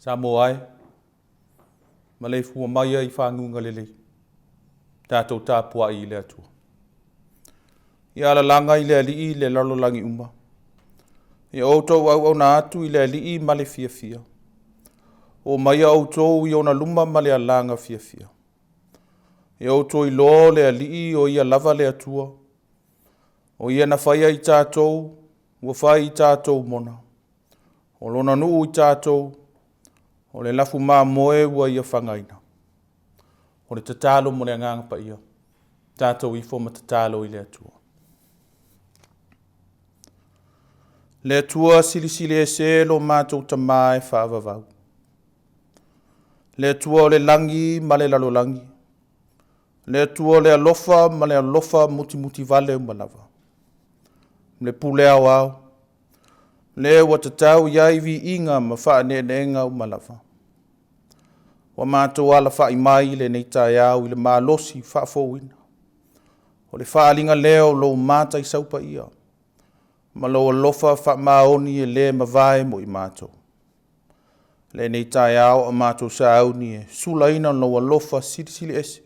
Samoa e, maleifua maia i faguga lelei, tatou tapuai i le Atua. Ia alalaga i le Alii le lalolagi uma. Ia outou auauna atu i le Alii ma le fiafia. O maia outou i ona luma ma le alaga fiafia. Ia outou iloa o le Alii o ia lava le Atua. O ia na faia i tatou, ua fai i tatou mona. O lona nuu i tatou, o le lafu mamoe ua ia fagaina. O le tatalo mo le Agaga Paia, tatou ifo ma tatalo i le Atua. Le Atua silisili ese lo matou Tama e faavavau. Le Atua o le lagi ma le lalolagi, le Atua o le alofa ma le alofa mutimutivale uma lava. Le pule aoao, le ua tatau i ai viiga ma faaneeneega uma lava. Ua matou alafai mai i lenei taeao i le malosi faafouina. O le faaaliga lea o lou mataisau paia ma lou alofa faamaoni e le mavae mo i matou. Lenei taeao a matou sauni e sulaina lou alofa silisili ese.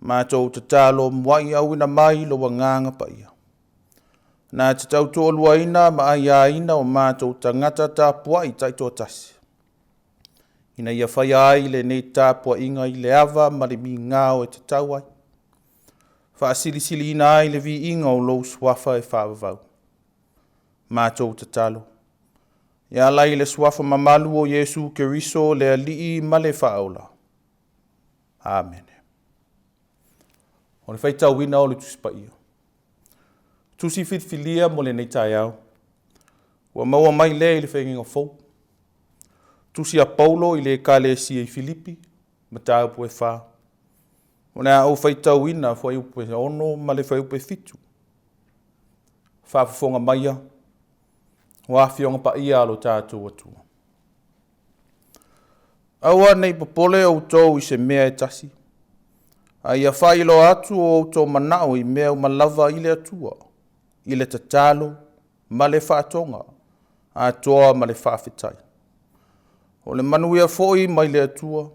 Matou tatalo muai auina mai lou Agaga Paia. Na te tautoaluaina ma aiaina o matou tagata tapuai taitoatasi, ina ia faia ai lenei tapuaiga i le ava ma le migao e tatau ai, faasilisiliina ai le viiga o lou Suafa e faavavau. Matou tatalo, e ala i le suafa mamalu o Iesu Keriso le Alii ma le Faaola. Amene. O le faitauina o le Tusi Paia. Tusi filifilia mo lenei taeao, ua maua mai lea i le Faigaiga Fou. Tusi a Paulo i le Ekalesia i Filipi, mataupu e 4. O le a ou faitauina fuaiupu e 6 ma le fuaiupu e 7. Faafofoga maia, o Afioga Paia a lo tatou Atua. Aua ne i popole outou i se mea e tasi, a ia faailoa atu o outou manao i mea uma lava i le Atua, i le tatalo ma le faatoga, atoa ma le faafetai. O le manuia foi mai le Atua,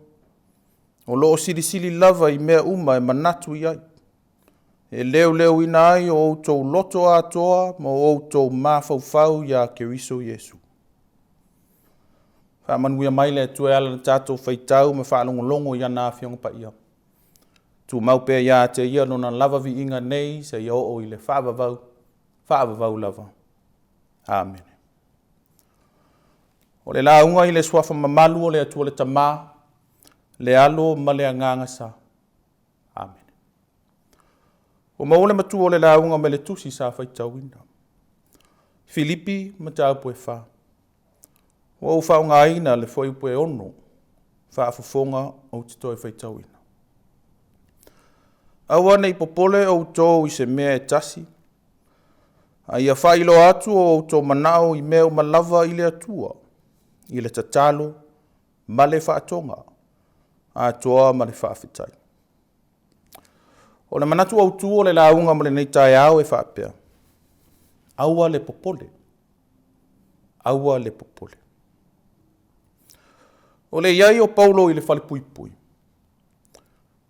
o lo o silisili lava i mea uma e manatu i ai, e leoleoina ai o outou loto atoa ma o outou mafaufau ia Keriso Iesu. Faamanuia mai le Atua e ala i le tatou faitau ma faalogologo i ana Afioga Paia. Tumau pea ia te Ia lona lava viiga nei seia oo i le faavavau, faavavau lava. Amene. O le lauga i le suafa mamalu o le Atua le Tama, le Alo ma le Agaga Sa. Amene. Ua maua le matua o le lauga mai le tusi sa faitauina. Filipi mataupu e 4. Ua ou faaaogaina le fuaiupu e 6, faafofoga ou te toe faitauina. Aua ne i popole outou i se mea e tasi, a ia faailoa atu o outou manao i mea uma lava i le Atua, i le tatalo ma le faatoga, atoa ma le faafetai. O le manatu autu o le lauga mo lenei taeao e faapea, aua le popole, aua le popole. O le i ai o Paulo i le falepuipui,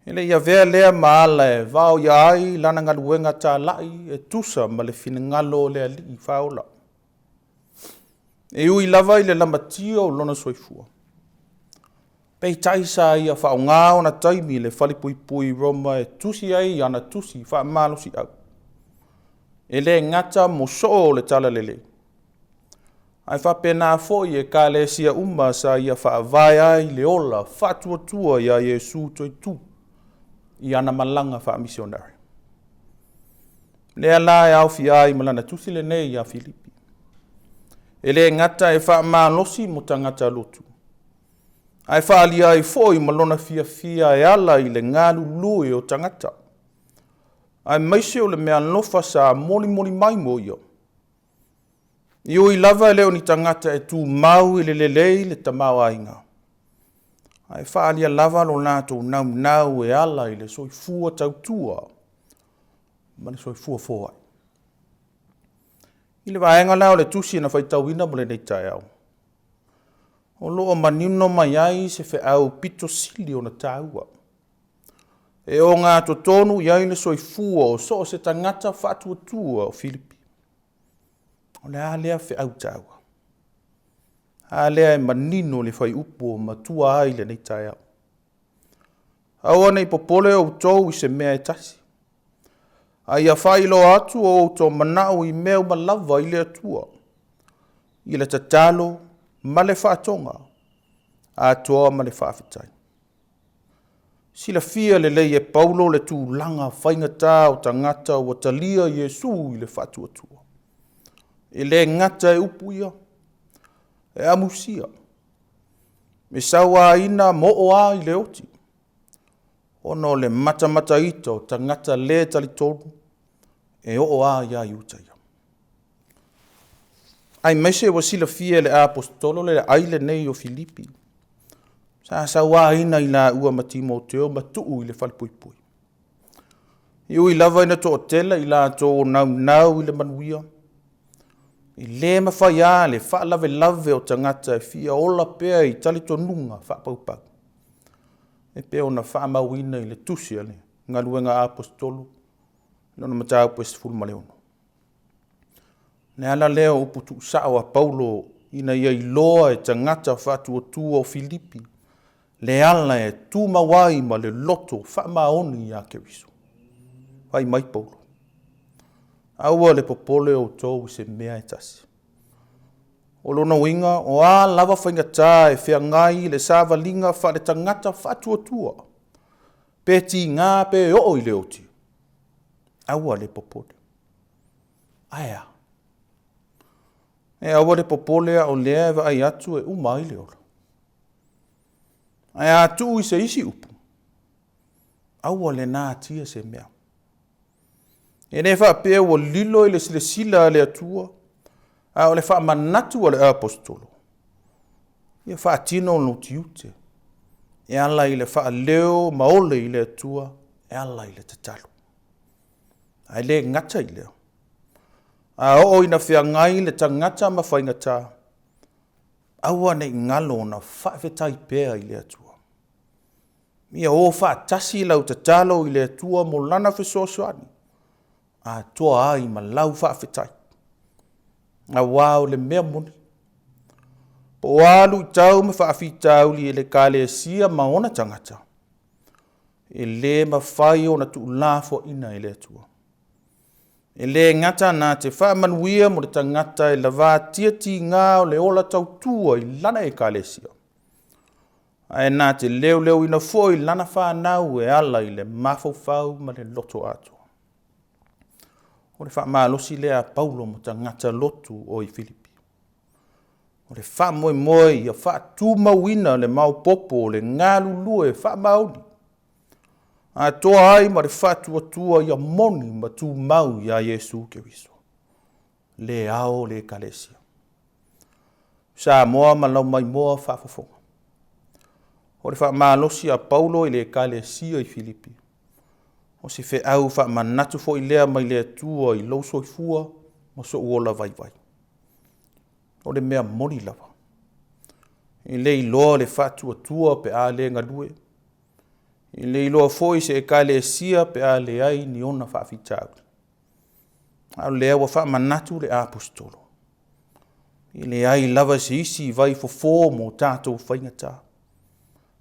e le i avea lea ma ala e vaoia ai lana galuega talai e tusa ma le finagalo o le Alii Faaola. E ui lava i le lamatia o lona soifua, peitai sa ia faaaoga ona taimi i le falepuipui i Roma e tusi ai ana tusi faamalosiau. E le gata mo soo o le talalelei, ae faapena foi i ekalesia uma sa ia faavae ai le ola faatuatua iā Iesu toetu i ana malaga faamisionare. Lea la e aofia ai ma lana tusi lenei ia Filipi. E le gata e faamalosi mo tagata lotu, ae faaalia ai foi ma lona fiafia e ala i le galulue o tagata, aemaise o le meaalofa sa molimoli mai mo ia. E ui lava e le o ni tagata e tumau i le lelei le tamaoaiga, ae faaalia lava lo latou naunau e ala i le soifua tautua ma le soifua foai. I le vaega la o le tusi na faitauina mo lenei taeao, O lo o manino mai ai se feau pito sili ona taua, e ogatotonu i ai le soifua o so o se tagata faatuatua o Filipi. O le a lea feau taua? A lea e manino le fuaiupu o matua ai lenei taeao. Aua ne i popole outou i se mea e tasi, a ia faailoa atu o outou manao i mea uma lava i le Atua, i le tatalo ma le faatoga, atoa ma le faafetai. Silafia lelei e Paulo le tulaga faigata o tagata ua talia Iesu i le faatuatua. E le gata e upu ia, e amusia, e sauaina ma oo lava i le oti, ona o le matamataita o tagata le talitonu e oo lava ia Iutaia. Aemaise ua silafia e le Aposetolo le aai lenei o Filipi, sa sauaina i laua ma Timoteo ma tuu i le falepuipui. E ui lava ina toatele i latou o naunau i le manuia, e le mafai lava le faalavelave o tagata e fia ola pea i talitonuga faapaupau, e pei ona faamauina i le tusi a le Galuega a Aposetolo, lona mataupu e 16. O le ala lea o upu tuusao a Paulo ina ia iloa e tagata faatuatua o Filipi le ala e tumau ai ma le loto faamaoni ia Keriso. Fai mai Paulo, aua le popole outou i se mea e tasi. O lona uiga, o a lava faigata e feagai i le savaliga faaletagata faatuatua, pe tiga pe oo i le oti, aua le popole. Ae a? E aua le popole a o lea e vaai atu e uma ai le ola. Ae a tuu i se isi upu, aua le natia se mea. E le faapea ua lilo i le silasila a le Atua, a o le faamanatu a le Aposetolo, ia faatino lou tiute e ala i le faaleo ma ole i le Atua e ala i le tatalo. Ae le gata i lea, a oo ina feagai le tagata ma faigata, aua ne i galo ona faafetai pea i le Atua. Ia o faatasi lau tatalo i le Atua mo lana fesoasoani, atoa ai ma lau faafetai. Aua o le mea moni, po o a luitau ma faafitauli i le Ekalesia ma ona tagata, e le mafai ona tuulafoaiina e le Atua. E le gata na te faamanuia mo le tagata e lavatia tiga o le ola tautua i lana Ekalesia, ae na te leoleoina foi lana fanau e ala i le mafaufau ma le loto atoa. O le faamalosi lea a Paulo ma tagata lotu o i Filipi. O le faamoemoe ia faatumauina le maopoopo o le galulue faamaoni, atoa ai ma le faatuatua ia moni ma tumau iā Iesu Keriso, le ao o le Ekalesia. Samoa ma lau maimoa faafofoga. O le faamalosi a Paulo i le Ekalesia i Filipi, o se feau faamanatu foi lea mai le Atua i lou soifua ma sou ola vaivai. O le mea moni lava, e le iloa le faatuatua pe a le galue, e le iloa foi se Ekalesia pe a leai ni ona faafitauli. A o lea ua faamanatu le Aposetolo, e leai lava se isi vaifofo mo tatou faigata.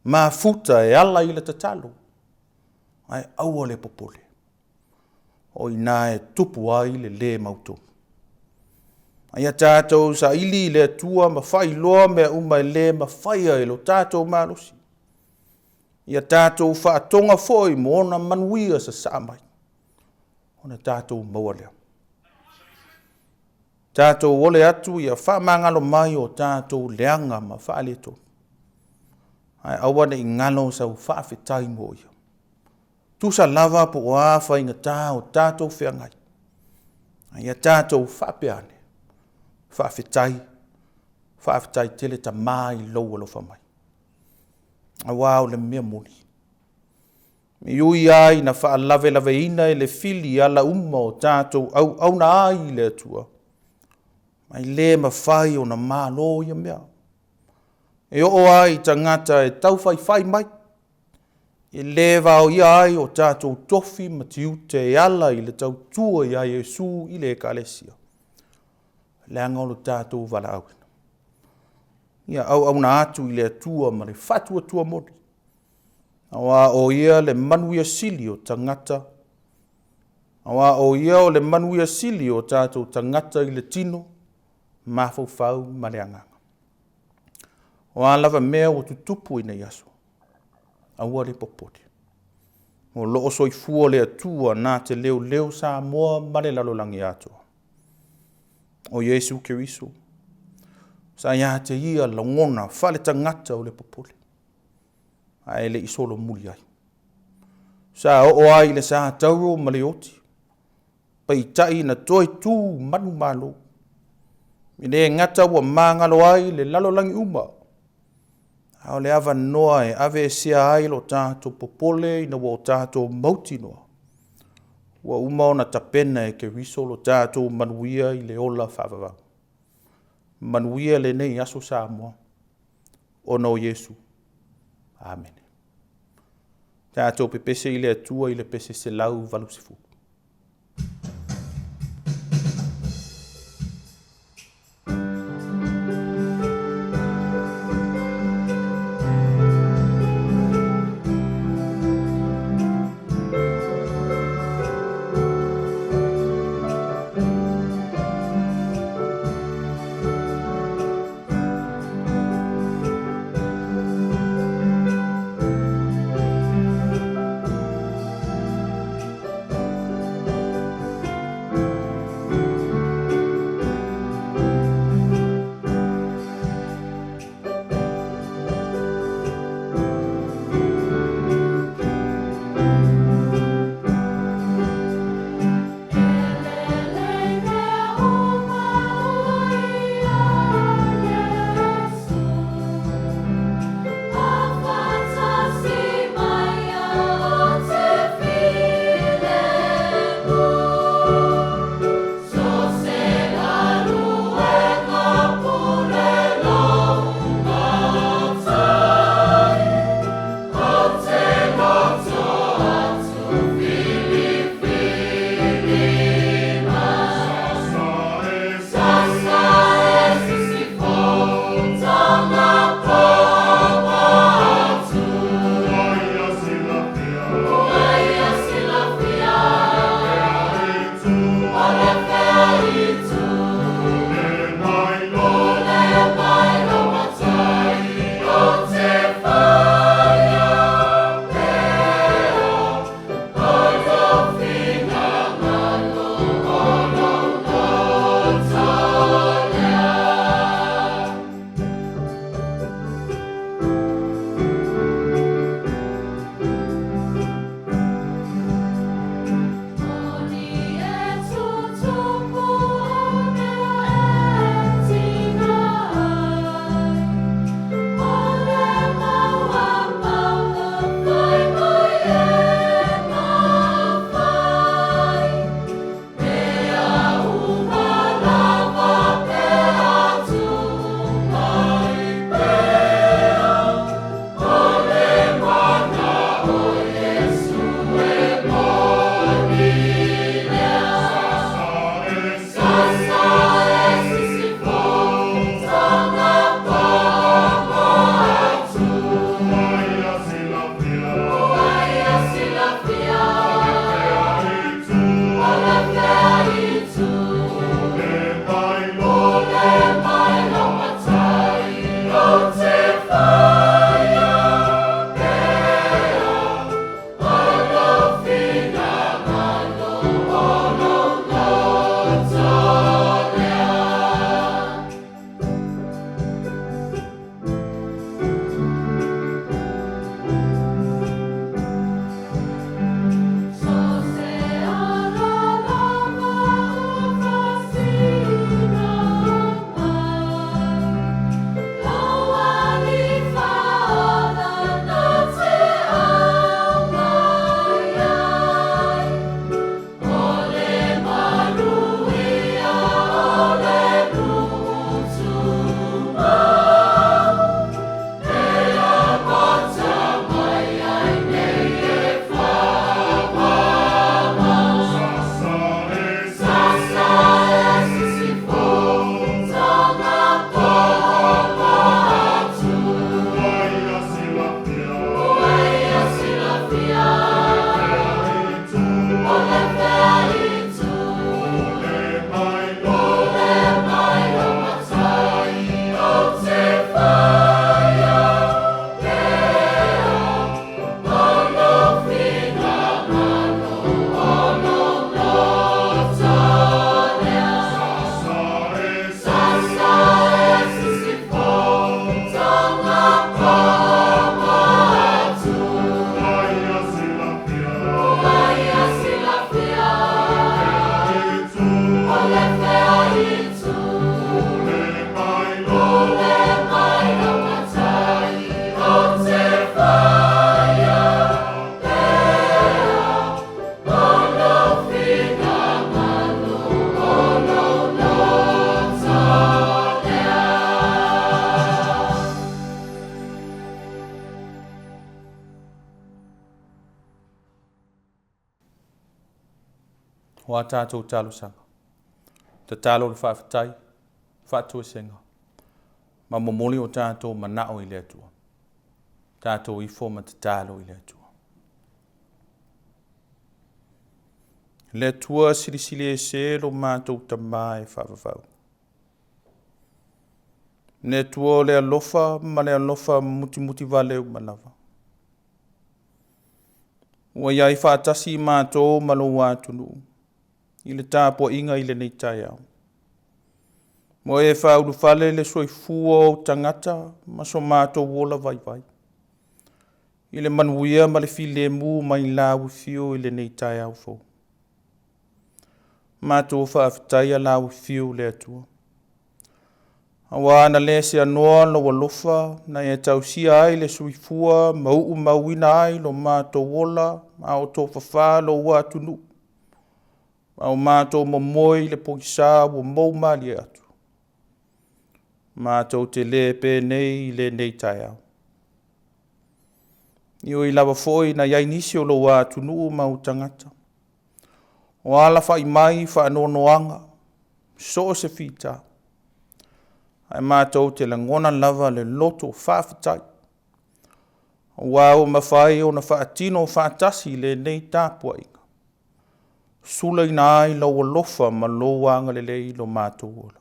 Mafuta e ala i le tatalo, ae aua le popole, o i ina e tupu ai le lē mautonu. A ia tatou saili i le Atua ma faailoa mea uma e le mafaia e lo tatou malosi. Ia tatou faatoga foi mo ona manuia sasaa mai, ona tatou maua lea. Tatou ole atu ia faamagalo mai o tatou leaga ma faaletonu, ae aua ne i galo sau faafetai mo ia. Tusa lava po o a faigata o tatou feagai, a ia tatou faapea ane, faafetai, faafetai tele Tama i lou alofa mai. Aua o le mea moni, e ui lava ina faalavelaveina e le fili ala uma o tatou auauna ai i le Atua, ae le mafai ona malo ia mea. E oo lava i tagata e taufaifai mai, e le vaoia ai o tatou tofi ma tiute e ala i le tautua ia Iesu i le Ekalesia, leaga o le tatou valaauina. Ia auauna atu i le Atua ma le faatuatua moni, aua o Ia le manuia sili o tagata, aua o Ia o le manuia sili o tatou tagata i le tino, mafaufau ma le agaga. O a lava mea ua tutupu i nei aso, aua le popole, o lo o soifua le Atua na te leoleo Samoa ma le lalolagi atoa. O Iesu Keriso, sa ia te Ia lagona faaletagata o le popole, ae le i solomuli ai. Sa oo lava i le satauro ma le oti, peitai na toe tu manumalo. E le gata ua magalo ai le lalolagi uma, a o le avanoa e aveesea ai lo tatou popole ina ua tatou mautinoa ua uma ona tapena e Keriso lo tatou manuia i le ola faavavau. Manuia lenei aso Samoa, ona o Iesu. Amene. Tatou pepese i le Atua i le pese 180. O a tatou talosaga, tatalo le faafetai, faatoesega, ma momoli o tatou manao i le Atua. Tatou ifo ma tatalo i le Atua. Le Atua silisili ese lo matou Tama e faavavau. Le Atua o le alofa ma le alofa mutimutivale uma lava. Ua i ai faatasi matou ma lou atunuu i le tapuaiga i lenei taeao. Ua e faaulufale le soifua o ou tagata ma so matou ola vaivai i le manuia ma le filemu mai lau afio i lenei taeao fou. Matou faafetaia lau afio le Atua, aua na le seanoa lou alofa na e tausia ai le soifua ma uumauina ai lo matou ola a o tofafa lou atunuu, a o matou momoe i le pogisa ua mou malie atu. Matou te le penei i lenei taeao. E ui lava foi na i ai nisi o lou atunuu ma ou tagata o alafai mai i faanoanoaga so o se fita, ae matou te lagona lava le loto faafetai, aua ua mafai ona faatino faatasi lenei tapuaiga, sulaina ai lou alofa ma lou agalelei i lo matou ola.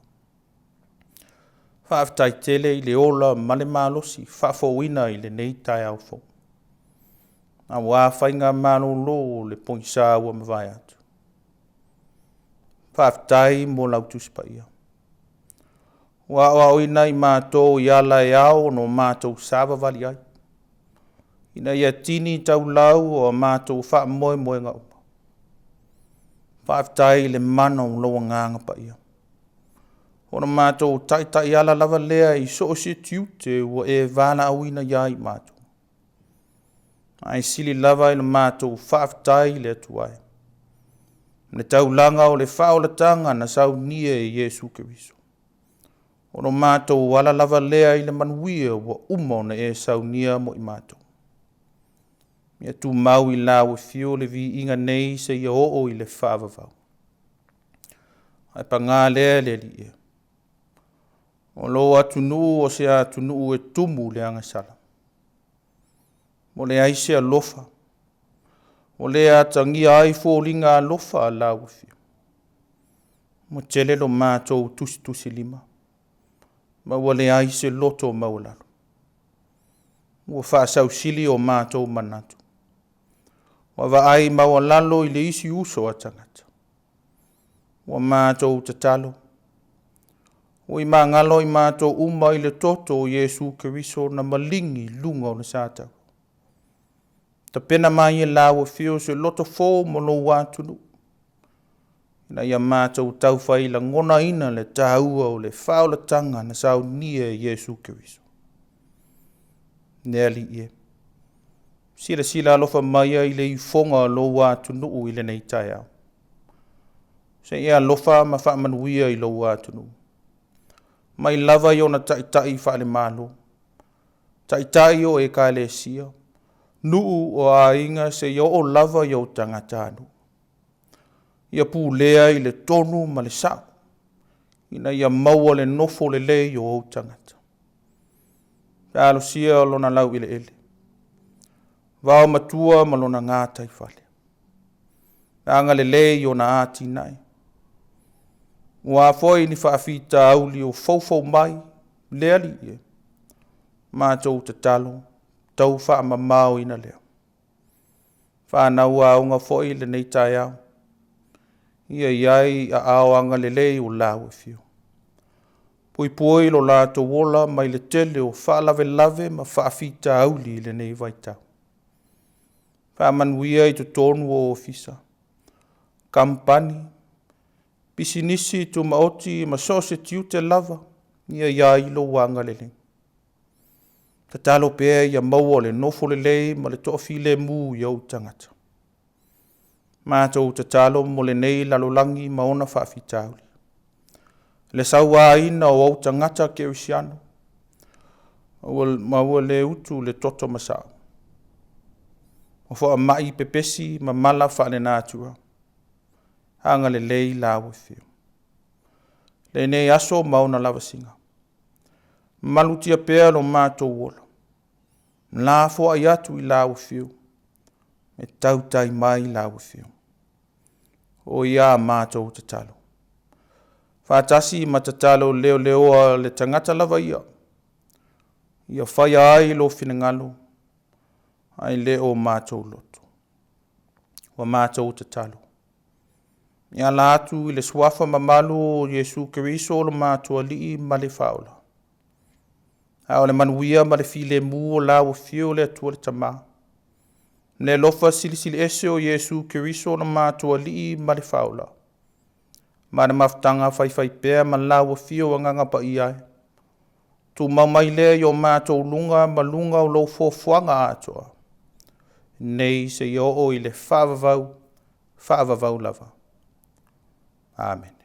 Faafetai tele i le ola ma le malosi faafouina i lenei taeao fou, aua faiga malolo o le pogisa ua mavae atu. Faafetai mo lau Tusi Paia ua aoaoina i matou i ala e ao ona matou savavali ai, ina ia tini taulau o a matou faamoemoega uma. Faafetai i le mana o lou Agaga Paia, ona matou taitaiala lava lea i so o se tiute ua e valaauina ia i matou. Ae sili lava i le matou faafetai i le Atua e, le taulaga o le faaolataga na saunia e Iesu Keriso. O lo matou ala lava lea i le manuia ua uma ona e saunia mo i matou. Ia tumau i lau afio le viiga nei seia oo i le faavavau. Ae paga lea le Alii e, o lou atunuu o se atunuu e tumu i le agasala. Ua leai se alofa, ua le atagia ai foliga alofa a lau Afioga. Ua tele lo matou tusitusilima, ma ua leai se loto maualalo. Ua faasausili o matou manatu, ua vaai maualalo i le isi uso a tagata. Ua matou tatalo, ua imagalo i matou uma i le toto o Iesu Keriso na maligi i luga o le sataua. Tapena mai e lau Afio se loto fou mo lou atunuu, ina ia matou taufai lagonaina le taua o le faaolataga na saunia e Iesu Keriso. Le Alii e, silasila alofa maia i le ifoga o lou atunuu i lenei taeao. Se i alofa ma faamanuia i lou atunuu, mai lava i ona taitai faale-Malo, taitai o ekalesia, nuu o aiga seia oo lava i ou tagatanuu. Ia pulea i le tonu ma le sao, ina ia maua le nofo lelei o ou tagata. Talosia lona laueleele, vaomatua ma lona gataifale, agalelei i ona atinae. Ua a foi ni faafitauli o foufou mai, le Alii e, matou tatalo, tau faamamaoina lea. Fanau aoga foi lenei taeao, ia i ai aao agalelei o lau Afio. Puipui lo latou ola mai le tele o faalavelave ma faafitauli i lenei vaitau. Faamanuia i totonu o ofisa, kamupani, pisinisi tumaoti ma so o se tiute lava, ia i ai lou agalelei. Tatalo pea ia maua le nofo lelei ma le toafilemu i ou tagata. Matou tatalo mo lenei lalolagi ma ona faafitauli, le sauaina o ou tagata kerisiano, ma ua le utu le toto masao, o faamai pepesi ma mala faalenatura. Agalelei i lau Afioga. Lenei aso ma ona lavasiga, malutia pea lo matou ola, lafoai atu i lau Afio, e tautai mai lau Afioga. O ia a matou tatalo, faatasi ma tatalo leoleoa a le tagata lava ia, ia faia ai lou finagalo ae le o matou loto. Ua matou tatalo e ala atu i le suafa mamalu o Iesu Keriso o lo matou Alii ma le Faaola, a o le manuia ma le filemu o lau Afio le Atua le Tama, le alofa silisili ese o Iesu Keriso o lo matou Alii ma le Faaola, ma le mafutaga faifaipea ma lau Afio Agaga Paia e, tumau mai lea i o matou luga ma luga o lou foafoaga atoa, nei seia oo i le faavavau, faavavau lava. Amene.